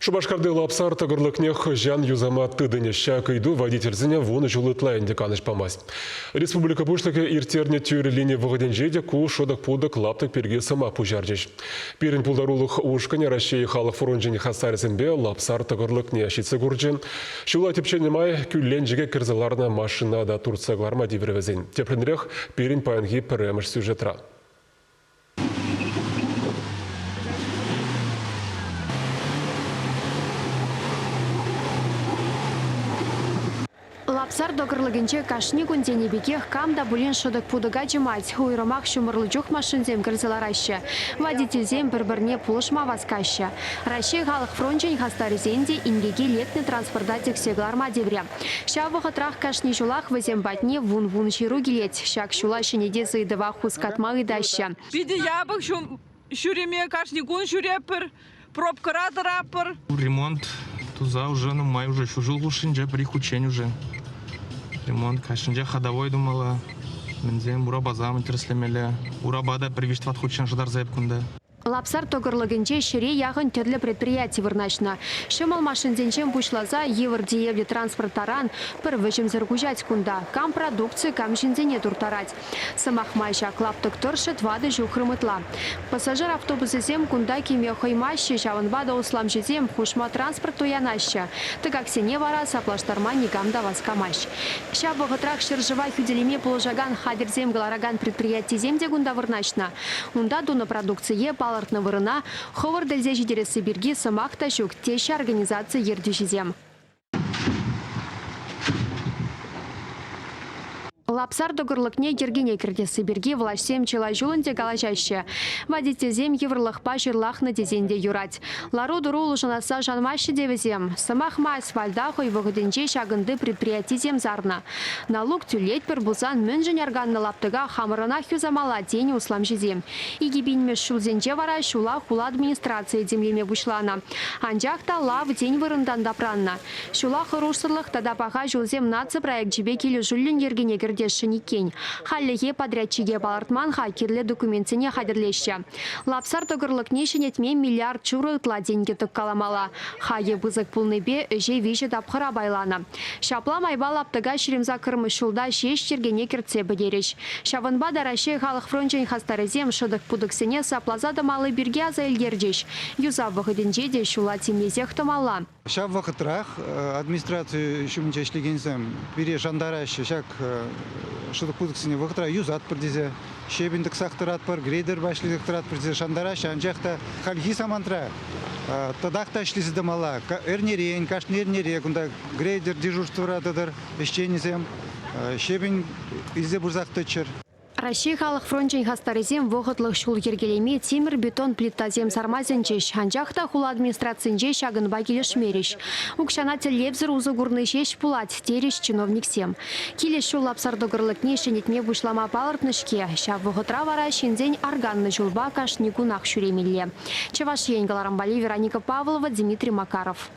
Шупашкарти Лапсар тӑкӑрлӑкне хӑҫан юсама тытӑнӗҫ? Ҫак ыйту водительсене вунӑ ҫул ытла ӗнтӗ канӑҫ памасть. Республика Пуҫлӑхӗ ирттернӗ тӳрӗ лини вӑхӑтӗнче те ку шӑтӑк-путӑк лаптӑк пирки сӑмах пуҫарчӗҫ. Пирӗн пултарулӑх ушкӑнӗ Раҫҫей халӑх фрончӗн хастарӗсемпе Лапсар тӑкӑрлӑкне ҫитсе курчӗ. Ҫула тӗпченӗ май кӳлленчӗке кӗрсе ларнӑ машина та туртса кӑларма тиврӗ вӗсен. Тӗплӗнрех пирӗн паянхи пӗрремӗш сюжетра. Лапсар тӑкӑрлӑкӗнче кашни кун тенӗ пекех кам та пулин шӑтӑк-путӑка чӑмать. Уйрӑмах ҫумӑрлӑ чух машинсем кӗрсе лараҫҫӗ. Водительсем пӗр-пӗрне пулӑшма васкаҫҫӗ. Раҫҫей халӑх фрончӗн хастарӗсен те инкеке лекнӗ транспорта тӗксе кӑларма тиврӗ. Ҫав вӑхӑтрах кашни ҫулах вӗсем патне вун-вун ҫыру килет. Ҫак ҫула ҫӗнетес ыйтӑва хускатма ыйтаҫҫӗ. Питӗ япӑх ҫӳреме кашни кун ҫӳретпӗр, пробкӑра тӑратпӑр. Ремонт туса уже нумай уже ҫур ҫул хушшинче пӗр хутчен уже. Ремонт кашнинче ходовой тумалла. Мӗнсем урапасам тӗрӗслемелле. Урапа та пӗр виҫ-тӑват хутчен шӑтарса эп кунта. Лапсар тӑкӑрлӑкӗнче ҫӗре яхӑн тӗрлӗ предприяти вырнаҫнӑ. Ҫӑмӑл машинсенчен пуҫласа йывӑр тиевлӗ транспорт таран пӗр вӗҫӗмсӗр куҫать кунта. Кам продукци, кам ҫынсене турттарать. Сӑмах май, ҫак лаптӑк тӑршшӗ тӑватӑ ҫухрӑм ытла. Пассажир автобусӗсем кунта кӗме хӑймаҫҫӗ, ҫавӑнпа та усламҫӑсем хушма транспорт туянаҫҫӗ. Тӑкаксене вара саплаштарма никам та васкамасть. Ҫав вӑхӑтрах ҫӗршыва хӳтӗлеме пулӑшакан хатӗрсем кӑларакан предприятисем те кунта вырнаҫнӑ. Унта тунӑ продукцие палӑртнӑ вырӑна хӑвӑрт илсе ҫитересси пирки сӑмах та ҫук, теҫҫӗ организаци ертӳҫисем. Лапсар тӑкӑрлӑкне йӗркене кӗртесси пирки влаҫсем чылай ҫул ӗнтӗ калаҫаҫҫӗ. Водительсем йывӑрлӑхпа ҫырлахнӑ тесен те юрать. Лару-тӑру улшӑнасса шанмаҫҫӗ те вӗсем. Сӑмах май, асфальта хӑй вӑхӑтӗнче ҫакӑнти предприятисем сарнӑ. Налук тӳлетпӗр пулсан мӗншӗн арканнӑ лаптӑка хамӑрӑнах юсамалла тенӗ усламҫӑсем. 2000-мӗш ҫулсенче вара ҫула хула администрацийӗ тимлеме пуҫланӑ. Анчах та лав тен вырӑнтан тапраннӑ. Ҫула хӑрушсӑрлӑх тата паха ҫулсем наци проекчӗпе килӗшӳллӗн йӗркене кӗртесшӗн иккен. Хальлӗхе подрядчике палӑртман-ха, кирлӗ документсене хатӗрлеҫҫӗ. Лапсар тӑкӑрлӑкне ҫӗнетме миллиард ҫурӑ ытла тенкӗ тӑккаламалла. Хакӗ пысӑк пулнипе ӗҫе виҫӗ тапхӑра пайланӑ. Ҫапла майпа лаптӑка 28-мӗш ҫулта ҫеҫ йӗркене кӗртсе пӗтерӗҫ. Ҫавӑнпа та Раҫҫей халӑх фрончӗн хастарӗсем шӑтӑк-путӑксене сапласа тӑмалли пирки аса илтерчӗҫ. Юсав вӑхӑтӗнче те ҫула тимлесех тӑмалла. Ҫав вӑхӑтрах администраци ҫумӗнче ӗҫлекенсем пире шантараҫҫӗ, ҫак шӑтӑк-путӑксене вӑхӑтра юсатпӑр тесе, щебень тӑксах тӑратпӑр, грейдерпа ӗҫлесех тӑратпӑр тесе шантараҫҫӗ. Анчах та хальхи самантра татах та ӗҫлесе тӑмалла. Эрнерен, кашни эрнере кунта грейдер дежурствӑра тӑтӑр ӗҫченӗсем, щебень илсе пырсах тӑччӑр. Раҫҫей халӑх фрончӗн хастарӗсем вӑхӑтлӑх ҫул йӗркелеме тимӗр-бетон плитасем сарма сӗнчӗҫ. Анчах та хула администрацинче ҫакӑнпа килӗшмерӗҫ. Укҫана тӗллевсӗр усӑ курни ҫеҫ пулать, терӗҫ чиновниксем. Килес ҫул Лапсар тӑкӑрлӑкне ҫӗнетме пуҫлама палӑртнӑ-ҫке. Ҫав вӑхӑтра вара ҫынсен арканнӑ ҫулпа кашни кунах ҫӳремелле. Чӑваш Ен кӑларӑмпа Вероника Павлова, Дмитрий Макаров.